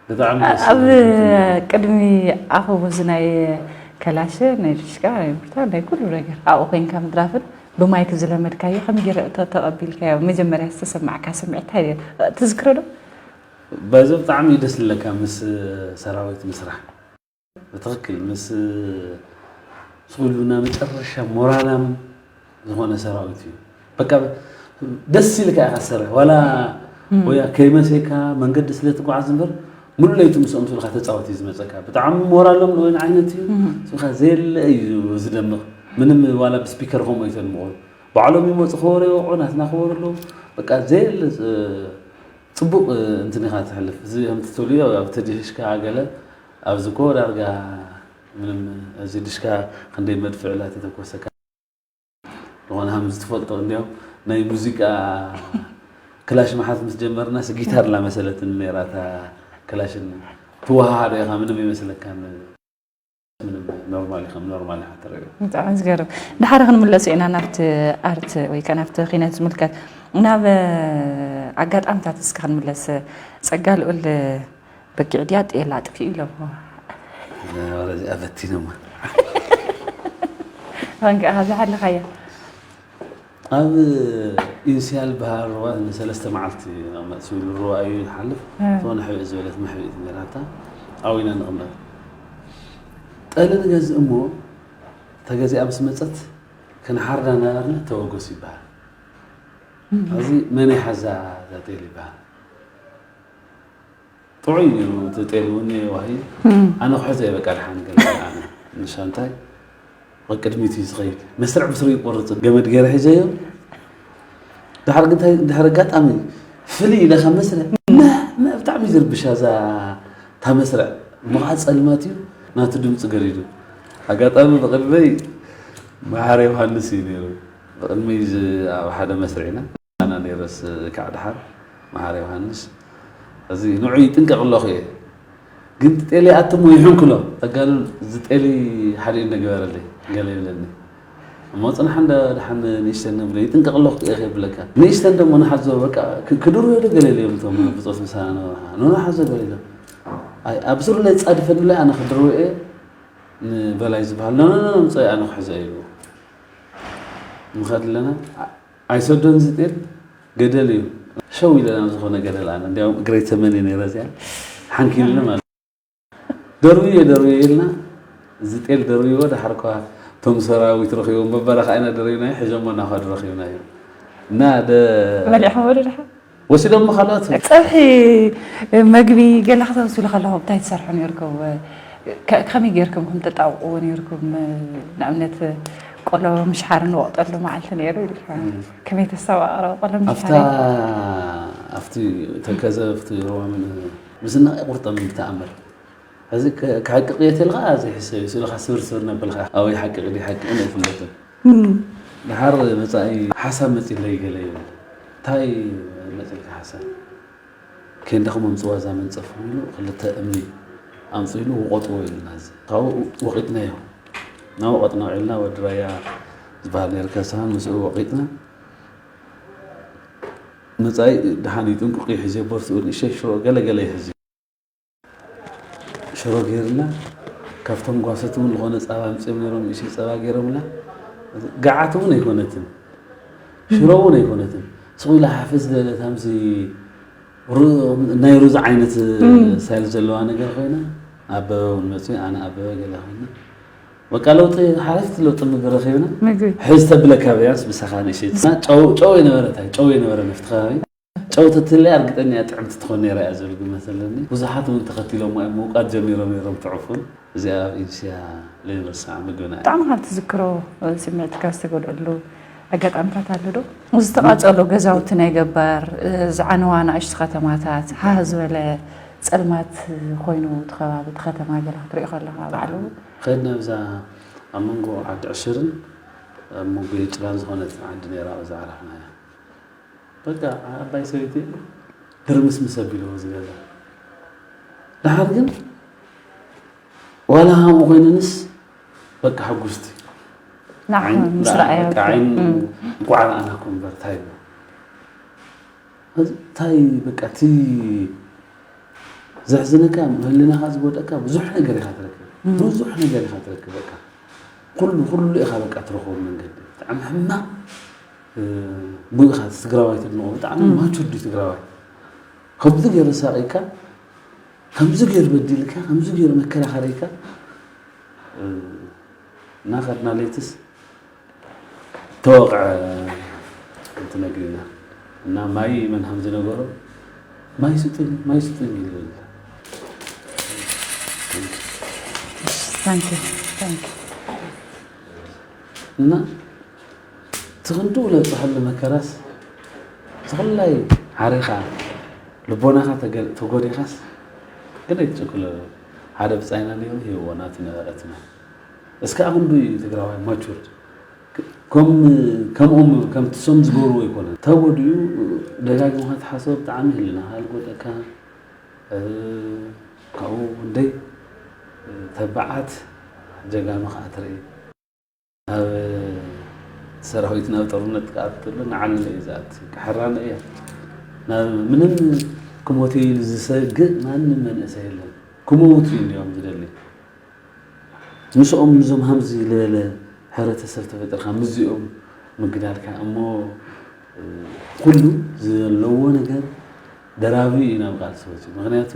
ብጣዕሚ ደስ ኣብ ዝብል ቅድሚ ኣፈ ብዙ ናይ ከላሽ ናይ ድሽካ ናይ ምርታ ናይ ኩሉ ነገር ኣብኡ ኮይንካ ምድራፍን ብማይክ ዝለመድካዮ ከም ገይረ ተቐቢልካዮ መጀመርያ ዝተሰማዕካ ስምዒት እንታይ ትዝክሮ ዶ? በዚ ብጣዕሚ እዩ ደስ ዝለካ ምስ ሰራዊት ምስራሕ ብትኽክል ምስ ስሉና መጨረሻ ሞራላም ዝኾነ ሰራዊት እዩ። በቃ ደስ ኢልካ ኢኻ ትሰርሕ ዋላ ወያ ከይመሴካ መንገዲ ስለ ትጓዓዝ እምበር ሙሉ ለይቲ ምስኦም ስልካ ተፃወት እዩ ዝመፀካ። ብጣዕሚ ሞራሎም ንወይን ዓይነት እዩ ስልካ ዘየለ እዩ ዝደምቕ። ምንም ዋላ ብስፒከር ከምኡ ኣይተድምቑ ባዕሎም ይመፁ ከወረ ይወቑ ናትና ከወረ ኣለዉ በቃ ዘየለ ፅቡቅ እንትን ኢኻ ትሕልፍ እዚ ከምቲ ትብልዮ ኣብ ተጅህሽካ ገለ ኣብዚ ኮ ዳርጋ ምንም እዚ ድሽካ ክንደይ መድፍዕ ላ ተተኮሰካ ዝኾነ ከም ዝትፈልጦ እንዲያው ናይ ሙዚቃ ክላሽ መሓዝ ምስ ጀመርና ስ ጊታር ላ መሰለትን ነራታ ክላሽን ትወሃሃዶ ኢኻ ምንም ይመስለካ ኖርማሊ ከም ኖርማሊ ሓተረዮ ብጣዕሚ ዝገርም ድሓር ክንምለሱ ኢና ናብቲ ኣርት ወይ ከ ናብቲ ኪነት ዝምልከት ናብ ኣጋጣምታት እስከ ክንምለስ ጸጋ ልኡል በጊዕ ድያ ጤል ኣጥፊኡ ኢሎሞ ወረዚ ኣበቲኖማ ወንገ ኣብዚ ሓለኻያ ኣብ ኢንስያል በሃር ሩባ ንሰለስተ መዓልቲ መእሲሉ ሩባ እዩ ዝሓልፍ ዝኾነ ሕብእ ዝበለት መሕብኢት ነራታ ኣብኡ ኢና ንቕመጥ ጠሊ ንገዝእ እሞ ተገዚኣ ምስ መፀት ክንሓርዳ ነበርና ተወገሱ ይበሃል እዚ መን ሓዛ ዛቴል ይበሃል ጥዑይ ነይሩ እቲ ጤል እውን ዋሂ ኣነ ክሕዞ እየ በቃ ድሓን ገለ ኣነ ንሻንታይ ቅድሚት እዩ ዝኸይድ መስርዕ ብስሩ ይቆርፅ ገመድ ገይረ ሒዘዮ ድሓር ግንታይ ድሕር ኣጋጣሚ ፍልይ ኢለ ካብ መስርዕ ብጣዕሚ ዝርብሻ እዛ እታ መስርዕ እሞ ከዓ ፀልማት እዩ ናቱ ድምፂ ገሪዱ ኣጋጣሚ ብቅድመይ መሓሪ ዮሃንስ እዩ ነይሩ ብቅድመይ ኣብ ሓደ መስርዕ ኢና ኣና ነይረስ ከዓ ድሓር መሓሪ ዮሃንስ እዚ ንዑ ይጥንቀቕ ኣለኹ እየ ግን ጤሊ ኣትሞ ይሕንክሎ ተጋሉን እዚ ጤሊ ሓደ እንደገበረለይ ገለ ይብለኒ እሞ ፅንሓ እንደ ድሓን ንእሽተን ንብሎ ይጥንቀቕ ኣለኹ እየ ከይብለካ ንእሽተን ደሞ ንሓዞ በቃ ክድርዮ ዶ ገለ ኢለዮም እቶም ብፆት ምሳና ነበርካ ንኖ ሓዞ ገለ ኢሎም ኣብ ስሩ ለይፃድፈኒ ብላይ ኣነ ክድርዮ እየ ንበላይ ዝበሃል ኖኖኖ ምፀ ኣነ ክሕዞ እየ ንኸድ ኣለና ኣይሰዶን ዝጤል ገደል እዩ ሸው ኢለና ዝኾነ ገደል ኣነ እንዲያውም እግረይ ተመን ነረ እዚኣ ሓንኪልኒ ማለት ደርብዮ ደርብዮ ኢልና እዚ ጤል ደርብይዎ ዳሓርኳ እቶም ሰራዊት ረኺቦም በበረኻ ኢና ደርብናዮ ሒዞሞ እናኸዱ ረኺብናዮ እና በሊዕኹም ወደ ድሓር ወሲዶሞ ካልኦት ፀብሒ መግቢ ገለ ክተብስሉ ከለኹም እንታይ ትሰርሑ ነርኩም ከመይ ጌርኩም ከም ተጣብቅዎ ነርኩም ንኣብነት ቆሎ ምሽሓር ንወቅጠሉ መዓልቲ ነይሩ ኢልካ ከመይ ተስተዋቅረ ቆሎ ኣብታ ኣብቲ ተከዘ ኣብቲ ሮም ምስና ቁርጠም ብተኣምር ሕዚ ክሓቅቕ እየ ተልካ ዘይሕሰብ እዩ ስልካ ስብር ስብር ነብልካ ኣበይ ሓቅቕ ድዩ ሓቅቕን ኣይፍለጥን ድሓር መፃኢ ሓሳብ መፂለይ ገለ ይብል እንታይ መፅልካ ሓሳብ ኬንዳኹም ኣምፅዋ እዛ መንፀፍ ኢሉ ክልተ እምኒ ኣምፁ ኢሉ ውቐጥዎ ኢሉና እዚ ካብኡ ወቒጥናዮ እናወቐጥና ውዒልና ወዲ ራያ ዝበሃል ነይሩ ከሳን ምስኡ ወቒጥና መፃኢ ድሓን ይጥንቁቕ ይሕዝ ቦርትኡ ንእሸይ ሽሮ ገለ ገለ ይሕዝ ሽሮ ገይርና ካብቶም ጓሶት እውን ዝኾነ ፃባ ኣምፅኦም ነይሮም ንእሸይ ፃባ ገይሮምና ገዓት እውን ኣይኮነትን ሽሮ እውን ኣይኮነትን ስቕ ኢላ ሓፍስ ዝበለት ከምዚ ናይ ሩዝ ዓይነት ሳይል ዘለዋ ነገር ኮይና ኣበበ እውን መፅኡ ኣነ ኣበበ ገለ ኮይና በቃ ለውጢ ሓረፍቲ ለውጢ ምግቢ ረኺብና ሕዝ ተብለካ ብያንስ ምሳኻ ንእሸይ ጨው ጨው የነበረ ታይ ጨው የነበረ ነፍቲ ከባቢ ጨው ተትህልያ እርግጠኛ እያ ጥዕምቲ ትኾን ነይራ እያ ዝብል ግምት ኣለኒ። ብዙሓት እውን ተኸቲሎማ እዮም ምውቃጥ ጀሚሮም ነይሮም ትዕፉን። እዚኣ ኣብ ኢንስያ ለይንረስዓ ምግብና እያ። ብጣዕሚ ካብ ትዝክሮ ስምዒትካ ዝተጎድኣሉ ኣጋጣሚታት ኣሎ ዶ? ዝተቓጸሎ ገዛውቲ ናይ ገባር፣ ዝዓነዋ ንኣሽቱ ከተማታት፣ ሃህ ዝበለ ጸልማት ኮይኑ እቲ ከባቢ እቲ ከተማ ገለ ክትሪኦ ከለኻ ባዕሉ? ከድና ኣብዛ ኣብ መንጎ ዓዲ ዕሽርን ኣብ መንጎ የጭላን ዝኾነት ዓዲ ነይራ ኣብዛ ዓረፍና እያ። በቃ ዓባይ ሰበይቲ ድርምስምስ ኣቢልዎ እዚ ገዛ። ደሓር ግን ዋላ ከምኡ ኮይነንስ በቃ ሕጉስቲ ንዓኻ ምስ ረኣያ በቃ ዓይን እንኳዕ ረኣናኩም እምበር እንታይ እንታይ በቃ እቲ ዘሕዝነካ፣ ህልናኻ ዝጎደእካ ብዙሕ ነገር ኢኻ ትረክብ። ብዙሕ ነገር ኢኻ ትረክብ። በቃ ኩሉ፣ ኩሉ ኢኻ በቃ ትረኽቦ መንገዲ። ብጣዕሚ ሕማቕ፣ እ፣ ብኡ ኢኻ ትግራዋይ ትድንቖ። ብጣዕሚ ማቹር ድዩ ትግራዋይ? ከምዚ ገይሩ ሳቒካ፣ ከምዚ ገይሩ በዲልካ፣ ከምዚ ገይሩ መከራኸሪካ፣ እ፣ እናኸድና ለይትስ ተወቕዐ እንትነግሪና እና ማይ መን ሃም ዝነበሮ ማይ ስጡኝ፣ ማይ ስጡኝ ይብል። Thank you. Thank you. እና ትኽንድኡ ለብፅሐሉ መከራስ ዝኽላይ ሓሪኻ ልቦናኻ ተገ-፣ ተጎዲኻስ ግን ኣይትጭክሎ። ሓደ ብፃይና ነይሩ ሂብዎ ናቱ ነበረትና። እስከ ኣኹንዱ እዩ ትግራዋይ ማቹርድ። ከም፣ ከምኦም፣ ከምቲ ሶም ዝገብርዎ ኣይኮነን። ተጎዲኡ ደጋጊምካ ትሓስቦ ብጣዕሚ ህልናኻ ልጎደካ። እ፣ ካብኡ ክንደይ ተባዓት ጀጋኑ ከዓ ትርኢ። ኣብ ሰራዊት ናብ ጦርነት ክኣቱ ከሎ ንዓና እዩ ዝኣቱ። ክሕራና እያ። ናብ ምንም ክሞት ኢሉ ዝሰግእ ማንም መንእሰይ የለን። ክመውት እዩ እንዲኦም ዝደሊ። ምስኦም ምስዞም ሃምዚ ዝበለ ሕብረተሰብ ተፈጢርካ ምስዚኦም ምግዳልካ እሞ፣ እ፣ ኩሉ ዘለዎ ነገር ደራቢ እዩ ናብ ቃልሲ ወፂኡ። ምኽንያቱ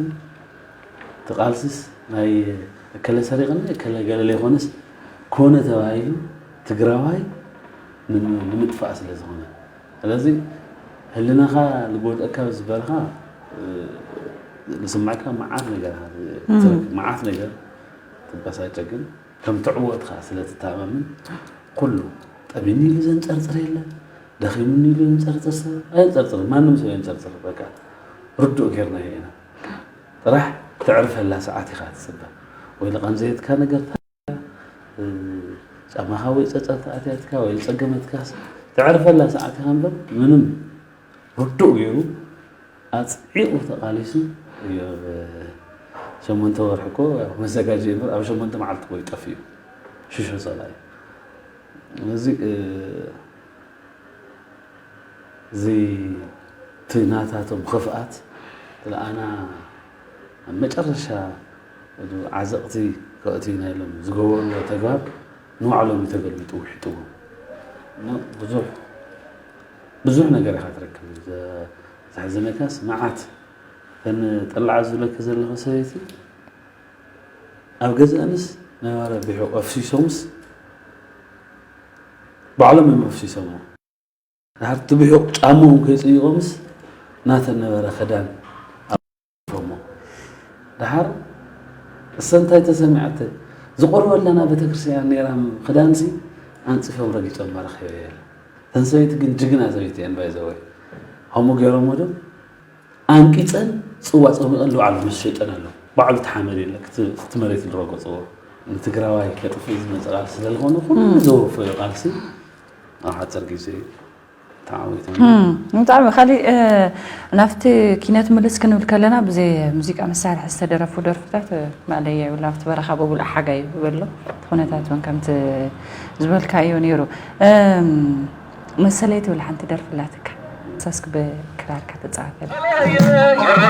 እቲ ቃልስስ ናይ እከለ ሰሪቕና እከለ ገለ ዘይኮነስ፣ ኮነ ተባሂሉ ትግራዋይ ንም-፣ ንምጥፋእ ስለ ዝኾነ። ስለዚ ህልናኻ ልጎድኣካ ዝበልካ፣ እ፣ ልስምዓካ መዓት ነገር፣ መዓት ነገር ትበሳጨ፣ ግን ከም ትዕወት ኸዓ ስለ ትተኣማመን ኩሉ ጠሚኒ ኢሉ ዘንጸርጽር የለ፣ ደኺሙኒ ኢሉ ዘንጸርጽር ሰብ ኣየንጸርጽርን። ማንም ሰብ የንጸርጽር። በቃ ርዱእ ጌርናዮ ኢና። ጥራሕ ተዕርፈላ ሰዓት ኢኻ ትጽበ። ወይ ልቐንዘየትካ ነገር እ፣ ጫማኻ ወይ ጸጸር ተኣትያትካ ወይ ዝጸገመትካስ ተዕርፈላ ሰዓት ኢኻ እምበር ምንም ርዱእ ገይሩ ኣጽዒቑ ተቓሊሱ እዩ። ኣብ ሸሞንተ ወርሒ እኮ ያው መዘጋጀ እምበር ኣብ ሸሞንተ መዓልቲ እኮ ይጠፍእ እዩ። ሽሾ ጸላኢ። ስለዚ፣ እ፣ እዚ እቲ ናታቶም ክፍኣት ለኣና ኣብ መጨረሻ ዓዘቕቲ ከእትዩና ኢሎም ዝገበርዎ ተግባር ንባዕሎም እዩ ተገልቢጡ ውሒጥዎም። እና ብዙሕ፣ ብዙሕ ነገር ኢኻ ትረክብ። ዘ-፣ ዘሕዝነካስ መዓት። እተን ጠላዓት ዝብለኪ ዘለኹ ሰበይቲ ኣብ ገዝአንስ ነበረ ቢሑ ኣፍሲሶምስ ባዕሎም እዮም ኣፍሲሶምዎ። ድሓር እቲ ብሑቕ ጫምኦም ከይጽይቖምስ ናተን ነበረ ክዳን ኣፎሞ። ድሓር እሰ እንታይ ተሰሚዓተ? ዝቆርበላ ናብ ቤተክርስትያን ነይራ ክዳንሲ ኣንጺፎም ረጊጾም መረኺበ እየ። እተን ሰበይቲ ግን ጅግና ሰበይቲ እየን ባይዘወይ። ከምኡ ገይሮሞ ዶ ኣንቂጸን ጽዋ ጸሚቐን ንባዕሉ ምስ ሸጠን ኣሎ። ባዕሉ እቲ ሓመድ የለ፣ እቲ፣ እቲ መሬት ዝረገጽዎ። ንትግራዋይ ከጥፍእ ዝመጸ ቃልሲ ስለ ዝኾነ፣ ኩሉ ዘወፈዮ ቃልሲ ኣብ ሓጺር ግዜ ተዓዊቶም። እም፣ ብጣዕሚ ካሊእ፣ እ፣ ናብቲ ኪነት ምልስ ክንብል ከለና፣ ብዘይ ሙዚቃ መሳርሒ ዝተደረፉ ደርፍታት፣ እ፣ ማእለያ የብሉ። ኣብቲ በረኻ ብቡል ሓጋይ ይበሎ። እቲ ኩነታት እውን ከምቲ ዝበልካዮ ነይሩ። እም፣ መሰለይ ትብል ሓንቲ ደርፊ ኣላትካ። ንሳ እስኪ ብክራርካ ተጻወተልና።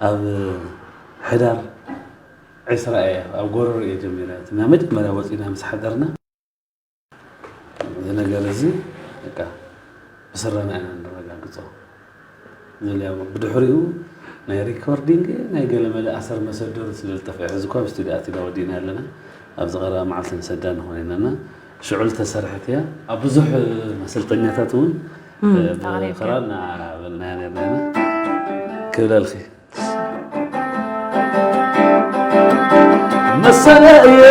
ኣብ ሕዳር ዕስራ እየ፣ ኣብ ጎረሮ እየ ጀሚረ። እቲ ናይ መጀመርያ ወፂና ምስ ሓደርና፣ እዚ ነገር እዚ በቃ ብስረና ኢና ንረጋግጾ። እዚ ሊያ ብድሕሪኡ ናይ ሪኮርዲንግ ናይ ገለመለ ኣሰር መሰደሩ ስለ ዝጠፍአ፣ ሕዚ እኳ ኣብ ስቱዲዮ ኣቲና ወዲእና ኣለና። ኣብዚ ቀረባ መዓልቲ ንሰዳ ንኾን ኢና እና ሽዑ ዝተሰርሐት እያ። ኣብ ብዙሕ መሰልጠኛታት እውን፣ እም፣ እ፣ ተቕሪብካ። ብኽራር እናበልናያ ነርና ኢና። ክብለልኺ። መሰለ እየ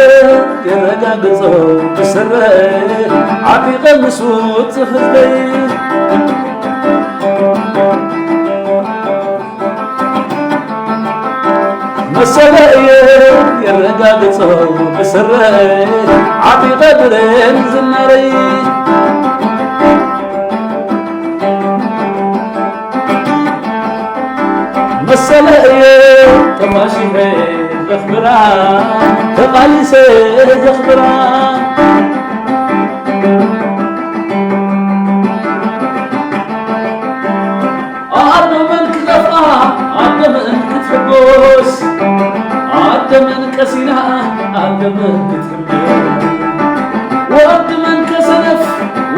የረጋግጾ ብስረ ዓጢቐ ምስ ውጽእ ህዝበይ። መሰለየ የረጋግጾ ብስረይ ዓጢቐ ብሬን ዝናረይ መሰለየ ተማሺሐ ዘኽብራ ተቓሊሰ ዘኽብራ ኣደ መን ክኸፍኣ ኣደ መን ክትሕጎስ ኣደ መን ቀሲና ኣደ መን ክትሕጎስ ወዲ መን ከሰነፍ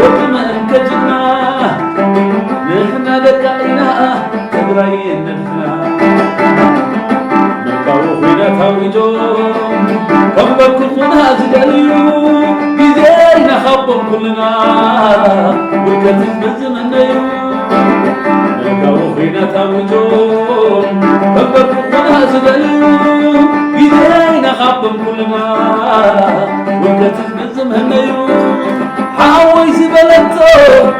ወዲ መን ከጅግና ንሕና ደቃ ኢና ትግራይ ነድሕና ምልካዊ ኹናት ኣዊጆም ከም በኩኹና ዝደልዩ ግዜ ኢና ካቦም ኩልና ውድቀት ህዝቢ ዝምነዩ ምልካዊ ኹናት ኣዊጆም ከም በኩኹና ዝደልዩ ግዜ ኢና ካቦም ኩልና ውድቀት ህዝቢ ዝምህነዩ ሓወይ ዝበለቶ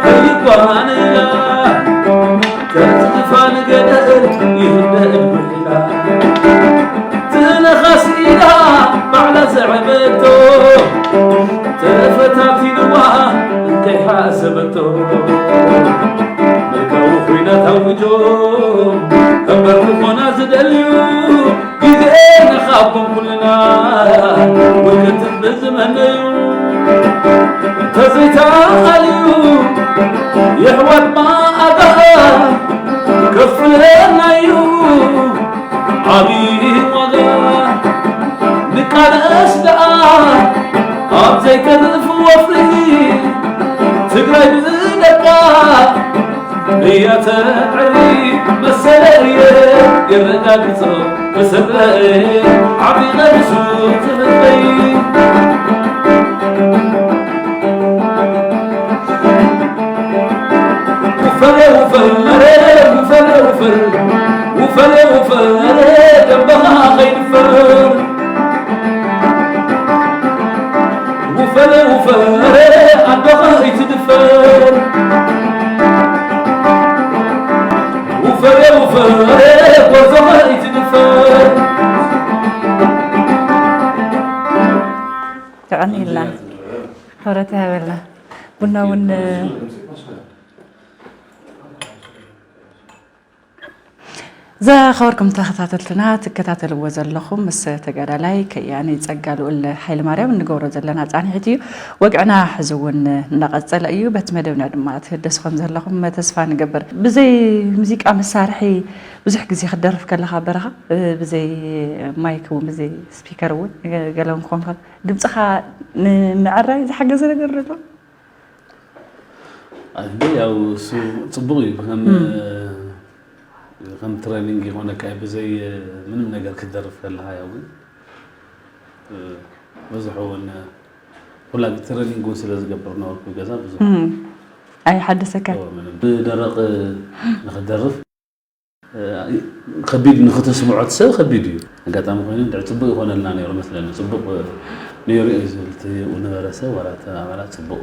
ከይጓነላ ተፅድፋ ንገደል ይህደድ ብሒላ ትነኻስ ኢላ ባዕላ ዘዕበቶ ተፈታቲንዋ እንተይሓሰበቶ መልካዊ ኮይና ታውጆ እምበር ክኾና ዝደልዩ ግዜ ንኻቦም ኩልና ውድቀት ብዝመነዩ ተዘይተኣልዩ የሕዋት ማኣጋ ከፍለናዩ ዓብዪ ዋጋ ንቃለስ ደኣ ኣብ ዘይተርፍ ወፍሪ ትግራይ ብደቃ እያ ተዕሪ መሰለየ የረጋግጾ ብስረየ ዓብዪ ቀሚሱ ትብለይ ውፈለ ውፈለ ውፈለ ውፈለ ውፈለ ውፈለ ደንበኻ ከይድፈር ውፈለ ውፈለ ኣዶኻ ይትድፈር ውፈለ ውፈለ ጎርዞኻ ይትድፈር የቐንየልና። ክብረት ይሃበልና። ቡና እውን ዝኸበርኩም ተኸታተልትና ትከታተልዎ ዘለኹም ምስ ተጋዳላይ ከያኒ ፀጋ ልኡል ሓይለ ማርያም እንገብሮ ዘለና ፃንሒት እዩ። ወግዕና ሕዚ እውን እናቐፀለ እዩ። በቲ መደብና ድማ ትህደሱ ከም ዘለኹም ተስፋ ንገብር። ብዘይ ሙዚቃ መሳርሒ ብዙሕ ግዜ ክትደርፍ ከለኻ በረኻ ብዘይ ማይክ እውን ብዘይ ስፒከር እውን ገለ እውን ክኾን ከሎ ድምፅኻ ንምዕራይ ዝሓገዘ ነገር ዶ ኣሎ? ኣይ ያው እሱ ፅቡቅ እዩ ከም ከም ትሬኒንግ ይኾነካ እዩ ብዘይ ምንም ነገር ክትደርፍ ከለካ ያው ግን ብዙሕ እውን ኩላ ትሬኒንግ እውን ስለ ዝገብር ነበርኩ ገዛ ብዙሕ ኣይሓደሰካ ብደረቅ ንክደርፍ ከቢድ ንክተስምዖ እቲ ሰብ ከቢድ እዩ ኣጋጣሚ ኮይኑ እንድዒ ፅቡቅ ይኮነልና ነይሩ መስለኒ ፅቡቅ ነይሩ እዩ ዝብል እቲ ነበረ ሰብ ዋላ እቲ ኣባላት ፅቡቅ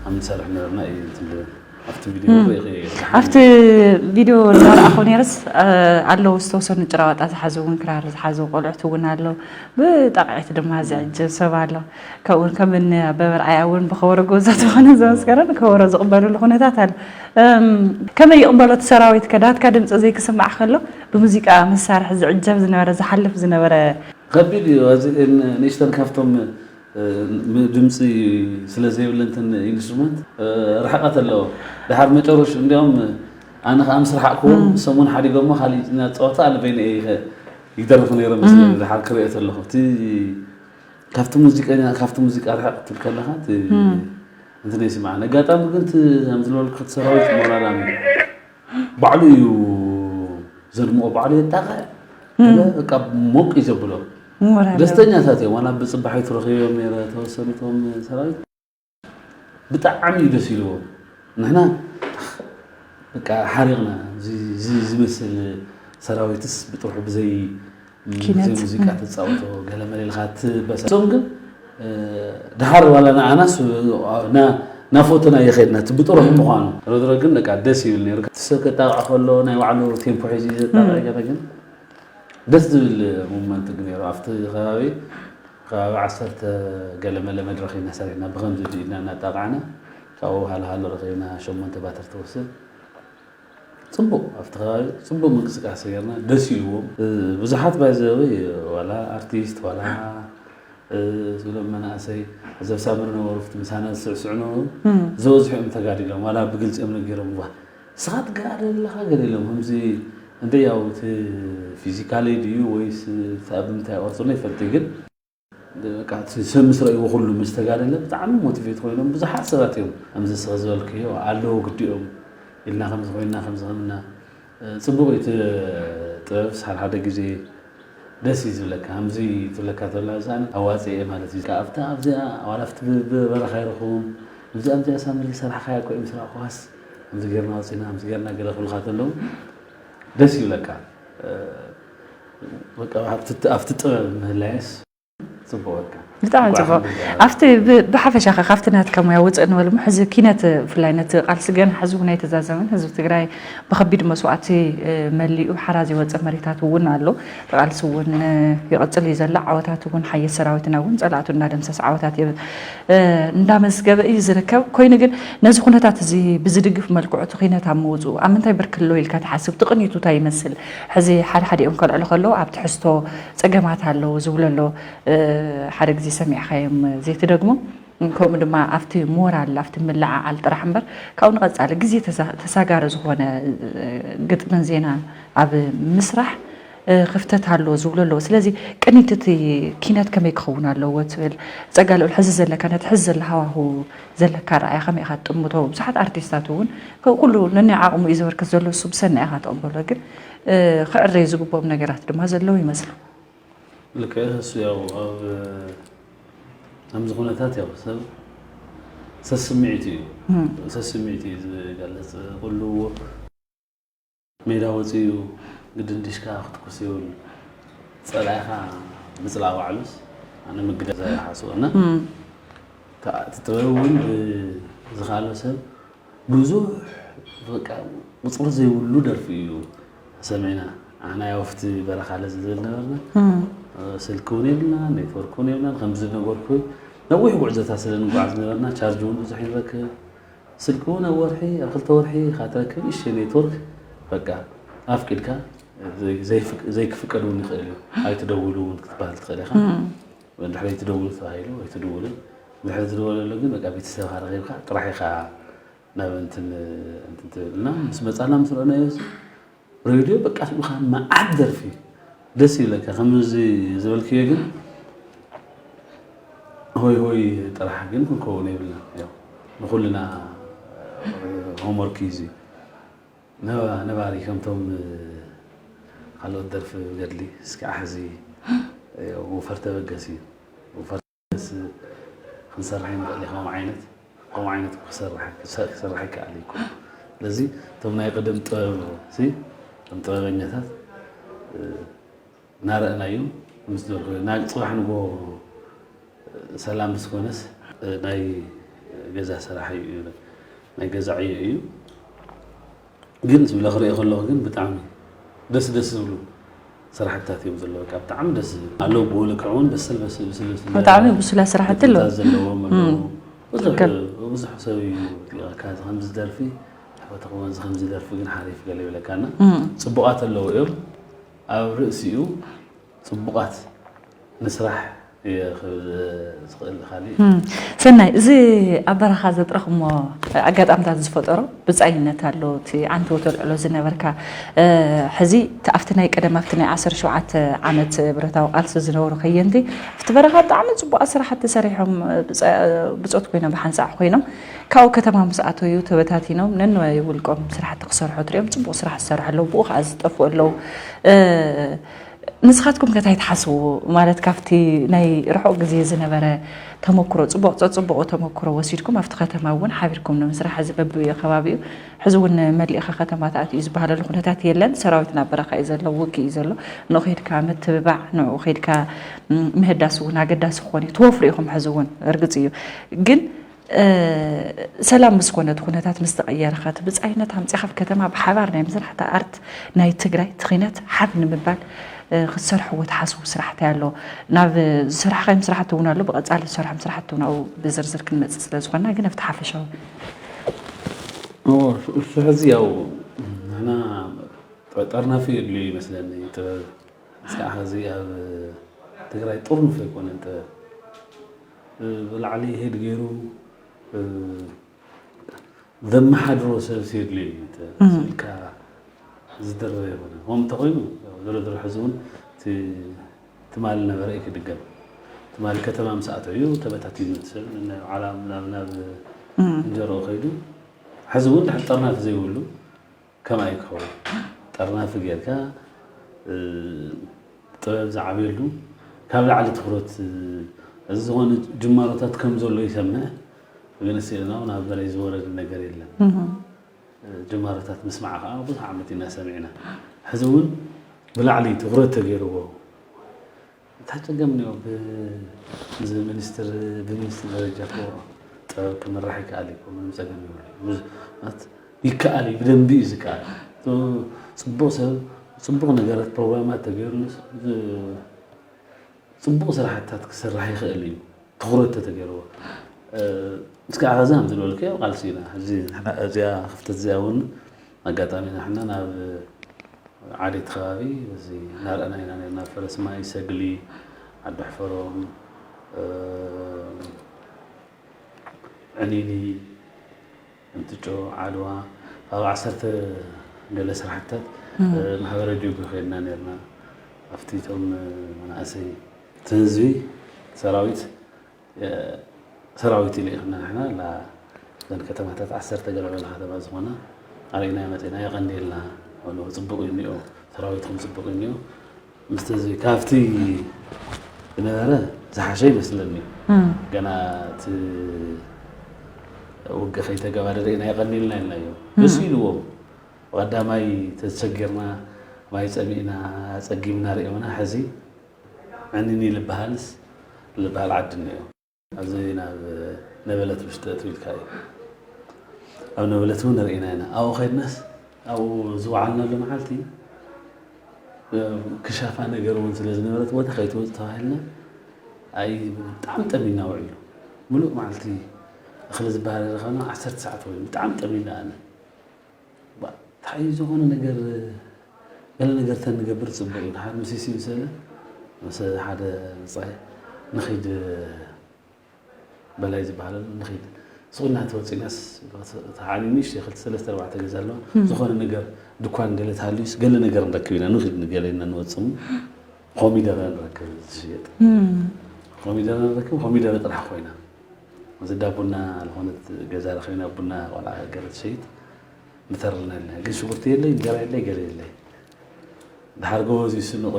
ኣብ ንሰርሕ ነበርና እዩ እንትን ዝብል ኣብቲ ቪድዮ ሪኢኺ ኣብቲ ቪድዮ እናረኣኹ ነይርስ ኣለዉ ዝተወሰኑ ጭራዋጣ ዝሓዙ እውን ክራር ዝሓዙ ቆልዑት እውን ኣለዉ ብጣቕዒት ድማ ዝዕጀብ ሰብ ኣሎ ከምኡውን ከም እኒ ኣበበ ርኣያ እውን ብኸበሮ ጎዛ ዝኾነ ዘመስከረን ከበሮ ዝቕበልሉ ኩነታት ኣሎ ከመይ ይቕበሎ እቲ ሰራዊት ከ ናትካ ድምፂ ዘይክስማዕ ከሎ ብሙዚቃ መሳርሒ ዝዕጀብ ዝነበረ ዝሓልፍ ዝነበረ ከቢድ እዩ ንእሽተን ካብቶም ድምፂ ስለ ዘይብለንትን ኢንስትሩመንት ርሕቀት ኣለዎ ድሓር መጨረሽ እንዲያውም ኣነ ከዓ ምስ ረሓቅክዎ ሰሙን ሓዲጎሞ ካሊእ ጸወታ ኣለ በይነ ይደርፍ ነይረ መስለኒ ድሓር ክሪኦ ተለኹ እቲ ካብቲ ሙዚቀኛ ካብቲ ሙዚቃ ርሕቅ ክትብል ከለካ እቲ እንትን ኣይስማዕን ኣጋጣሚ ግን እቲ ከም ዝበልኩ እቲ ሰራዊት ሞራል ኣሚ ባዕሉ እዩ ዘድምኦ ባዕሉ የጣቕዕ በቃ ሞቅ እዩ ዘብሎ ደስተኛታት እዮም ዋላ ብፅባሒቱ ረኪቦም ነረ ተወሰኑቶም ሰራዊት ብጣዕሚ እዩ ደስ ኢልዎም ንሕና በቃ ሓሪቕና እዚ ዝመስል ሰራዊትስ ብጥርሑ ብዘይ ብዘይ ሙዚቃ ትፃወቶ ገለመለ ኢልካ ትበሳ እሶም ግን ድሓር ዋላ ንዓናስ ናፎትና እየኸድና እቲ ብጥሩሕ ምዃኑ ድሮ ድሮ ግን በቃ ደስ ይብል ነይሩ እቲ ሰብ ከጣቕዕ ከሎ ናይ ባዕሉ ቴምፖ ሒዙ እዩ ዘጣቕዕ ገለ ግን ደስ ዝብል ሞመንት ግን ነይሩ። ኣብቲ ከባቢ ከባቢ ዓሰርተ ገለመለ መድረኽ ኢና ሰሪሕና፣ ብኸምዚ ኢልና እናጣቃዕና ካብኡ ሃሎ ሃሎ ረኺብና ሸሞንተ ባትሪ ትወስድ። ጽቡቕ ኣብቲ ከባቢ ጽቡቕ ምንቅስቃሴ ጌርና፣ ደስ ኢልዎም። ብዙሓት ባይዘወይ ዋላ ኣርቲስት ዋላ ዝብሎም መናእሰይ ዘብ ሳምሪ ነበሩ፣ ኣብቲ ምሳና ዝስዕስዑ ነበሩ። ዝበዝሑ እዮም ተጋዲሎም፣ ዋላ ብግልፂ እዮም ነጊሮም። ዋ ንስኻ ትጋደል ኣለኻ ገለ ኢሎም ከምዚ እንደ ያው እቲ ፊዚካሊ ድዩ ወይስ እቲ ኣብ ምንታይ ቅርጽ ነው ይፈልጥ፣ ግን በቃ እቲ ሰብ ምስ ረእይዎ ኩሉ ምስ ተጋደለ ብጣዕሚ ሞቲቬት ኮይኖም ብዙሓት ሰባት እዮም። ከምዚ ንስኻ ዝበልክዮ ኣለዎ ግዲኦም ኢልና ከምዚ ኮይና ከምዚ ከምና። ጽቡቕ እዩ እቲ ጥበብ፣ ሓደ ሓደ ግዜ ደስ እዩ ዝብለካ። ከምዚ ትብለካ ተላ ዝኣነ ኣዋጽኤ ማለት እዩ። ኣብታ ኣብዚኣ ዋላ ኣብቲ ብ- ብ- በረኻ ይረኽቡም። እዚኣ ኣብዚኣ ሳምሪ ዝሰራሕኻያ እኮ እዮም ስራሕኳስ ከምዚ ጌርና ወፂና ከምዚ ጌርና ገለ ክብልካ ተለዉ ደስ ይብለካ። በቃ ኣብቲ ኣብቲ ጥበብ ምህላየስ ጽቡቕ በቃ። ብጣዕሚ እንኳዕ ጽቡቕ። ክንደይ ኣብቲ ብ- ብሓፈሻ ኸ ካብቲ ናትካ ሙያ ውፅእ ንበል እሞ፣ ሕዚ ኪነት ብፍላይ ነቲ ቃልሲ ገና ሕዚ እውን ኣይተዛዘመን። ህዝቢ ትግራይ ብኸቢድ መስዋእቲ እ፣ መሊኡ ሓራ ዘይወፀ መሬታት እውን ኣሎ። እቲ ቃልሲ እውን እ፣ ይቕፅል እዩ ዘሎ። ዓወታት እውን ሓየት ሰራዊትና እውን ፀላእቱ እናደምሰስ ዓወታት የ- እ፣ እንዳመዝገበ እዩ ዝርከብ። ኮይኑ ግን ነዚ ኩነታት እዚ ብዝድግፍ መልክዑ እቲ ኩነት ኣብ ምውፅኡ ኣብ ምንታይ ብርኪ ኣሎ ኢልካ ትሓስብ? ትቕኒቱ እንታይ ይመስል? ሕዚ ሓደ ሓዲኦም ከልዕሉ ከለዉ ኣብ ትሕዝቶ ፀገማት ኣለዉ ዝብሉ ኣለዉ። እ፣ ሓደ ግዜ ሰሚዕኻዮም ዘይትደግሞ፣ ከምኡ ድማ ኣብቲ ሞራል ኣብቲ ምልዕዓል ጥራሕ እምበር ካብኡ ንቐፃሊ ግዜ ተሳ- ተሳጋሪ ዝኾነ እ፣ ግጥምን ዜናን ኣብ ምስራሕ እ፣ ክፍተት ኣሎ ዝብሉ ኣለዉ። ስለዚ ቅኒት እቲ ኪነት ከመይ ክኸውን ኣለዎ ትብል? ፀጋ ልዑል ሕዚ ዘለካ ነቲ ሕዚ ዘሎ ሃዋሁ ዘለካ ረኣያ ከመይ ኢኻ ትጥምቶ? ብዙሓት ኣርቲስታት እውን ካብ ኩሉ ነናይ ዓቕሙ እዩ ዘበርክት ዘሎ፣ እሱ ብሰናይ ኢኻ ትቕበሎ፣ ግን እ፣ ክዕረዩ ዝግብኦም ነገራት ድማ ዘለዉ ይመስሉ። ልክዕ እሱ ያው ኣብ ከምዚ ኩነታት ያው ሰብ ሰስምዒት እዩ እም። ሰስምዒት እዩ ዝገልፅ። ኩሉ ሜዳ ወፂኡ ግድን ዲሽካ ክትኩስ ይብል ፀላኢኻ ምፅላእ ባዕሉስ ኣነ ምግዳል ዝሓስቦ እና እም። እቲ ጥበብ እውን ዝኻሎ ሰብ ብዙሕ በቃ ቁፅሪ ዘይብሉ ደርፊ እዩ ሰሚዕና። ኣና ያው ኣብቲ በረኻ ለዚ ዝብል ነበርና። እም። ስልኪ እውን የብልና፣ ኔትወርክ እውን የብልና። ከምዚ ዝነገርኩ ነዊሕ ጉዕዞታት ስለ ንጓዓዝ ነበርና። ቻርጅ እውን ብዙሕ ይረክብ። ስልኪ እውን ኣብ ወርሒ ኣብ ክልተ ወርሒ ካትረክብ እሺ ኔትወርክ በቃ ኣፍቂድካ ዘይክፍቀድ እውን ይኽእል እዩ። ኣይትደውሉ እውን ክትበሃል ትኽእል ኢኻ። እም። ድሕሪ ኣይትደውሉ ተባሂሉ ኣይትደውልን። ድሕሪ ዝደወለሉ ግን በቃ ቤተሰብካ ረኺብካ ጥራሕ ኢኻ ናብ እንትን እንትን ትብል እና ምስ መጻና ምስ ረኣናዮ ሬድዮ በቃ ስብኻ መዓት ደርፊ ደስ ይብለካ። ከምዚ ዝበልክዮ ግን ሆይ ሆይ ጥራሕ ግን ክንከውን የብልና። ያው ንኹልና ሆምወርክ እዩ እዚ። ነባ- ነባሪ ከምቶም ካልኦት ደርፊ ገድሊ እስኪ ኣሕዚ ውፈር ተበገስ እዩ። ውፈር ተበገስ ክንሰርሕ ንኽእል እዩ። ከምኡ ዓይነት ከምኡ ዓይነት ክሰርሕ ክሰ- ክሰርሕ ይከኣል እዩ እኮ። ስለዚ እቶም ናይ ቅድም ጥበብ ሲ እቶም ጥበበኛታት እናረእናዮም ምስ ዝበልኩ ናይ ፅባሕ ንጎ ሰላም ምስ ኮነስ ናይ ገዛ ስራሕ እዩ ናይ ገዛ ዕዮ እዩ። ግን ዝብለ ክሪኦ ከለኹ ግን ብጣዕሚ ደስ ደስ ዝብሉ ስራሕትታት እዮም ዘለዉ። በቃ ብጣዕሚ ደስ ዝብል ኣለዉ። ብኡ ልክዕ እውን በሰል በሰል በሰል በሰል ብጣዕሚ ብሱላት ስራሕቲ ኣለዉ። ቅድታት ዘለዎም ኣለዉ። እም። ብዙሕ ትክክል። ብዙሕ ሰብ እዩ ሊቐካ ከምዚ ደርፊ ኣሕዋት ክወንዚ ከምዚ ደርፊ ግን ሓሪፍ ገለ ይብለካና። እም። ጽቡቓት ኣለዉ እዮም። ኣብ ርእሲኡ ጽቡቓት ንስራሕ እየ ክብል ዝኽእል። ካሊእ እም፣ ሰናይ፣ እዚ ኣብ በረኻ ዘጥረኽሞ ኣጋጣምታት ዝፈጠሮ ብጻይነት ኣሎ። እቲ ዓንተቦ ተልዕሎ ዝነበርካ፣ እ፣ ሕዚ እቲ ኣብቲ ናይ ቀደም ኣብቲ ናይ ዓሰርተ ሸውዓተ ዓመት ብረታዊ ቃልሲ ዝነበሩ ከየንቲ ኣብቲ በረኻ ብጣዕሚ ጽቡቓት ስራሕቲ ሰሪሖም፣ ብጸ-፣ ብጾት ኮይኖም ብሓንሳእ ኮይኖም ካብኡ ከተማ ምስ ኣተዩ ተበታቲኖም ነንዋይ ውልቆም ስራሕቲ ክሰርሑ ትሪኦም ጽቡቕ ስራሕ ዝሰርሑ ኣለዉ። ብኡ ከዓ ዝጠፍኡ ኣለዉ። እ፣ ንስኻትኩም ከ እንታይ ትሓስቡ? ማለት ካብቲ ናይ ርሑቕ ግዜ ዝነበረ ተመክሮ፣ ጽቡቕ ጸጽቡቑ ተመክሮ ወሲድኩም ኣብቲ ከተማ እውን ሓቢርኩም ንምስራሕ፣ እዚ በብከባቢኡ ሕዚ እውን መሊእኻ ከተማ ተኣትዩ ዝበሃለሉ ኩነታት የለን። ሰራዊት ናብ በረኻ እዩ ዘሎ፣ ውግእ እዩ ዘሎ። ንኡ ከይድካ ምትብባዕ፣ ንኡ ከይድካ ም፣ ምህዳስ እውን ኣገዳሲ ክኾን እዩ። ትወፍሩ ኢኹም ሕዚ እውን፣ እርግጽ እዩ። ግን እ፣ ሰላም ምስ ኮነ፣ እቲ ኩነታት ምስ ተቐየረ ኸ፣ እቲ ብጻይነት ኣምጺእኻ ኣብ ከተማ ብሓባር ናይ ምስራሕ፣ እታ ኣርት ናይ ትግራይ፣ እቲ ኺነት ሓፍ ንምባል፣ ክትሰርሕዎ ትሓስቡ ስራሕቲ ኣሎ? ናብ ዝሰራሕካዮም ስራሕቲ እውን ኣሎ፣ ብቐጻሊ ዝሰርሖም ስራሕቲ እውን ኣብኡ ብዝርዝር ክንመጽእ ስለ ዝኾንና፣ ግን ኣብቲ ሓፈሻዊ። እዎ፣ እሱ ሕዚ ያው ንሕና ጠርናፊ የድልዩ ይመስለኒ። ጥበብ እስካዕ ሕዚ ኣብ ትግራይ ጥርኑፍ ኣይኮነን ጥበብ። ብላዕሊ ሄድ ገይሩ ዘመሓድሮ ሰብ የድልዩ እዩ። ስልካ ዝድርበ ይኮነ። ከምኡ እንተኮይኑ፣ ድሮ ድሮ ሕዚ እውን ትማሊ ነበረ እዩ ክድገም። ትማሊ ከተማ ምስ ኣተዩ ተበታቲኑ እቲ ሰብ፣ ናብ ዓላ ናብ ናብ እንጀሮ ከይዱ። ሕዚ እውን ድሕር ጠርናፊ ዘይብሉ ከማይ ክኸውን፣ ጠርናፊ ጌርካ ጥበብ ዝዓብየሉ፣ ካብ ላዕሊ ትኩረት፣ እዚ ዝኾነ ጅማሮታት ከም ዘሎ ይሰምዕ፣ ግን እስቲ እውን ኣብ በላይ ዝወረደ ነገር የለን። ጅማሮታት ምስማዕ ከዓ ብዙሕ ዓመት ኢና ሰሚዕና። ሕዚ እውን ብላዕሊ ትኩረት ተገይርዎ። እንታይ ጸገም እኒኦ? ብ- እዚ ሚኒስትር ብሚኒስትር ደረጃ እኮ ጥበብ ክምራሕ ይከኣል እዩ እኮ፣ ምንም ጸገም የብሉ። ይከኣል እዩ፣ ብደንቢ እዩ ዝከኣል። ጽቡቕ ሰብ፣ ጽቡቕ ነገራት፣ ፕሮግራማት ተገይሩሉ ጽቡቕ ስራሕታት ክስራሕ ይኽእል እዩ፣ ትኹረት ተተገይርዎ። እስከ ኣኸዚ ከም ዝበልክዮ ቃልሲ ኢና። ሕዚ ንሕና እዚኣ ክፍተት እዚኣ እውን ኣጋጣሚ ንሕና ናብ ዓሌት ከባቢ እዚ እናረኣና ኢና ነርና። ፈረስ ማይ፣ ሰግሊ፣ ዓዲ ሕፈሮም፣ ዕኒኒ፣ እንትጮ፣ ዓድዋ፣ ኣብ ዓሰርተ ገለ ስራሕትታት ማሕበረ ዲጉ ከይድና ነርና። ኣብቲ እቶም መናእሰይ እቲ ህዝቢ ሰራዊት ሰራዊት ኢለ ኢኽና ንሕና ላ እዘን ከተማታት ዓሰርተ ገለ በላ ከተማ ዝኾና ኣርእና መፂና የቐንየልና። ወሎ ፅቡቕ እዩ እኒኦ፣ ሰራዊትኩም ፅቡቕ እዩ እኒኦ። ምስቲ እዚ ካብቲ ዝነበረ ዝሓሸ ይመስለኒ። ገና እቲ ውግእ ከይተገባደደ ኢና የቐንየልና ኢልናዮ። ደስ ኢልዎም። ብቐዳማይ ተቸጊርና፣ ማይ ፀሚእና፣ ፀጊምና ርእዮምና። ሕዚ ዕንኒ ልበሃልስ ልበሃል ዓዲ እኒኦ። ኣብዚ ናብ ነበለት ውሽጢ ኣትው ኢልካ እዩ። ኣብ ነበለት እውን ርኢና ኢና። ኣብኡ ከድናስ ኣብኡ ዝወዓልናሉ መዓልቲ ክሻፋ ነገር እውን ስለ ዝነበረት ቦታ ከይትወፅ ተባሂልና ኣይ ብጣዕሚ ጠሚና ውዒሉ። ሙሉእ መዓልቲ እኽሊ ዝበሃል ረኸና ዓሰርተ ሰዓት ወይ ብጣዕሚ ጠሚና ኣነ እንታይ ዝኾነ ነገር ገለ ነገር ተንገብር ፅቡቅ እዩ። ድሓር ምስ ሲ ምስ ምስ ሓደ ብፃይ ንኺድ በላይ ዝበሃል ንኺድ ሱቕና ተወፂናስ ተዓኒ ንእሽተይ ክልተ ሰለስተ ኣርባዕተ ገዛ ኣለዋ። ዝኾነ ነገር ድኳን ገለ ተሃልዩስ ገለ ነገር ንረክብ ኢና ንኺድ ንገለ ኢና ንወፅም ኮሚደረ ንረክብ ዝሽየጥ ኮሚደረ ንረክብ ኮሚደረ ጥራሕ ኮይና እዚ ዳ ቡና ዝኾነት ገዛ ረኺብና ቡና ቆልዓ ገለ ትሸይጥ ምተርልና ኣለና ግን ሽጉርቲ የለይ እንጀራ የለይ ገለ የለይ ድሓር ጎበዝ ይስንቑ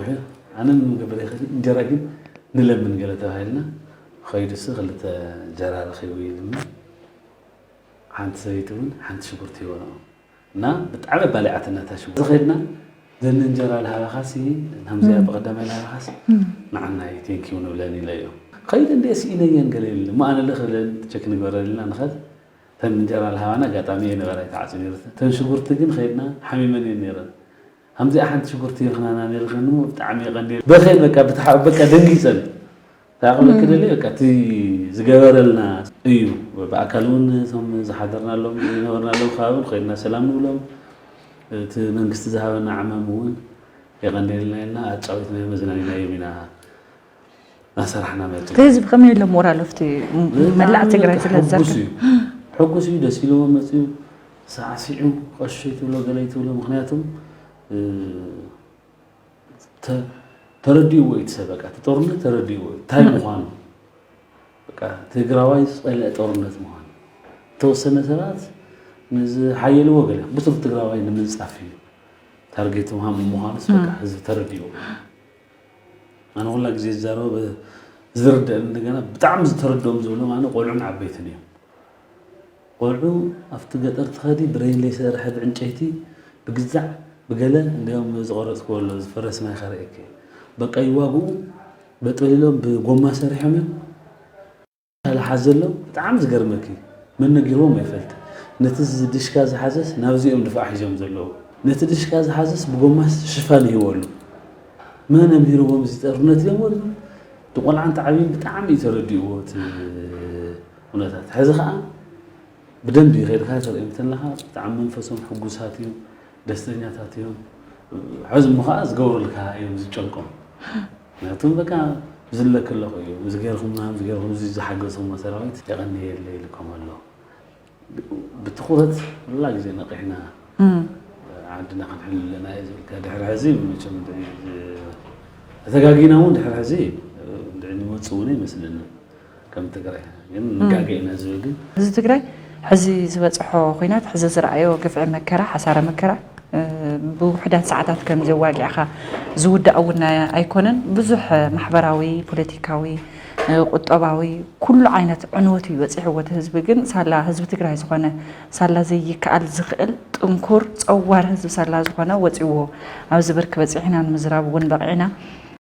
ኣነ ንምገብር ይኽእል እንጀራ ግን ንለምን ገለ ተባሂልና ኸይዱሲ ክልተ እንጀራ ረኺቡ ይልምን ሓንቲ ሰበይቲ እውን ሓንቲ ሽጉርቲ ይበልዑ እና ብጣዕሚ ኣባሊዓትና እታ ሽጉርቲ ዝኸድና ዘን እንጀራ ልሃባኻሲ ናምዚኣ ብቐዳማይ ልሃባኻስ ንዓናይ ቴንኪው ንብለን ኢለዮ ኸይደ እንደ ስኢነየን ገለ የለ እሞ ኣነ ልኽብለን ቸክ ንግበረልና ንኸድ ተን እንጀራ ልሃባና ኣጋጣሚ የነበረ ኣይተዓፅዩ ነይሩ ተን ሽጉርቲ ግን ኸድና ሓሚመን እየን ነይረን ከምዚኣ ሓንቲ ሽጉርቲ ይኽናና ነይርኸን እሞ ብጣዕሚ የቐንደ በኸን በቃ ብትሓ በቃ ደንጊፀን ታቕሎ ክደለ በቃ እቲ ዝገበረልና እዩ ብኣካል እውን እቶም ዝሓደርናሎም ዝነበርናሎም ከባቢ ኸይድና ሰላም ንብሎም እቲ መንግስቲ ዝሃበና ዓማም እውን የቐንደልና ኢልና ኣጫዊትና መዝናኒና እዮም ኢና ናሰራሕና መፅእ ህዝቢ ከመይ ኣሎ ሞራል ኣብቲ መላእ ትግራይ ስለ ዝዘርግ ሕጉስ እዩ ደስ ኢልዎ መፅኡ ሳዕሲዑ ቀሸይ ትብሎ ገለይ ትብሎ ምክንያቱም ተረዲእዎ እዩ ትሰብ በቃ እቲ ጦርነት ተረዲእዎ እዩ እንታይ ምኳኑ በቃ ትግራዋይ ዝፀለአ ጦርነት ምኳኑ ዝተወሰነ ሰባት ንዝሓየልዎ ገለ ብሱር ትግራዋይ ንምንፃፍ እዩ ታርጌቶም ሃሙ ምኳኑስ በቃ ህዝቢ ተረዲእዎ ኣነ ኩላ ግዜ ዝዛረቦ ዝርድአኒ እንደገና ብጣዕሚ ዝተረድኦም ዝብሎም ኣነ ቆልዑን ዓበይትን እዮም ቆልዑ ኣብቲ ገጠር ትኸዲ ብሬን ዘይሰርሐ ብዕንጨይቲ ብግዛዕ ብገለ እንዲያውም ዝቆረፅክዎ ኣሎ ዝፈረስ ማይ ከርእየኪ በቃ ይዋግኡ በጠሊሎም ብጎማ ሰሪሖም እዮም ተልሓዝ ዘሎ ብጣዕሚ ዝገርመኪ መን ነጊርዎም ኣይፈልጥ ነቲ ድሽካ ዝሓዘስ ናብዚኦም ድፋዕ ሒዞም ዘለዉ ነቲ ድሽካ ዝሓዘስ ብጎማስ ሽፋን ይህወሉ መን ኣምሂርዎም እዚ ጦርነት እዮም ወሉ? እቲ ቆልዓን እቲ ዓብይን ብጣዕሚ እዩ ተረዲእዎ እቲ ኩነታት። ሕዚ ከዓ ብደንቢ ከይድካ ተርኢ እንተለኻ ብጣዕሚ መንፈሶም ሕጉሳት እዮም፣ ደስተኛታት እዮም። ሕዚ እሞ ከዓ ዝገብሩልካ እዮም ዝጨንቆም። ምክንያቱም በቃ ዝለክ ኣለኹ እዩ፣ እዚ ገይርኹምና፣ እዚ ገይርኹም፣ እዚ ዝሓገዝኹሞ ሰራዊት የቐንየለይ ይልኮም ኣሎ። ብትኹረት ኩላ ግዜ ነቒሕና ዓድና ክንሕሉ ኣለና እዩ ዝብል። ድሕሪ ሕዚ መቸም ተጋጊና እውን ድሕሪ ሕዚ ንወፅእ እውን ይመስለና ከም ትግራይ ግን ንጋገ ኢና ዝብል ግን ህዝቢ ትግራይ ሕዚ ዝበፅሖ ኩናት፣ ሕዚ ዝረኣዮ ግፍዒ መከራ፣ ሓሳረ መከራ ብውሑዳት ሰዓታት ከም ዘዋጊዕኻ ዝውዳእ እውን ኣይኮነን። ብዙሕ ማሕበራዊ፣ ፖለቲካዊ፣ ቁጠባዊ ኩሉ ዓይነት ዕንወት እዩ በፂሕዎ እቲ ህዝቢ። ግን ሳላ ህዝቢ ትግራይ ዝኾነ ሳላ ዘይከኣል ዝኽእል ጥንኩር ፀዋር ህዝቢ ሳላ ዝኾነ ወፂዎ ኣብዚ ብርኪ በፂሕና ንምዝራብ እውን በቒዕና።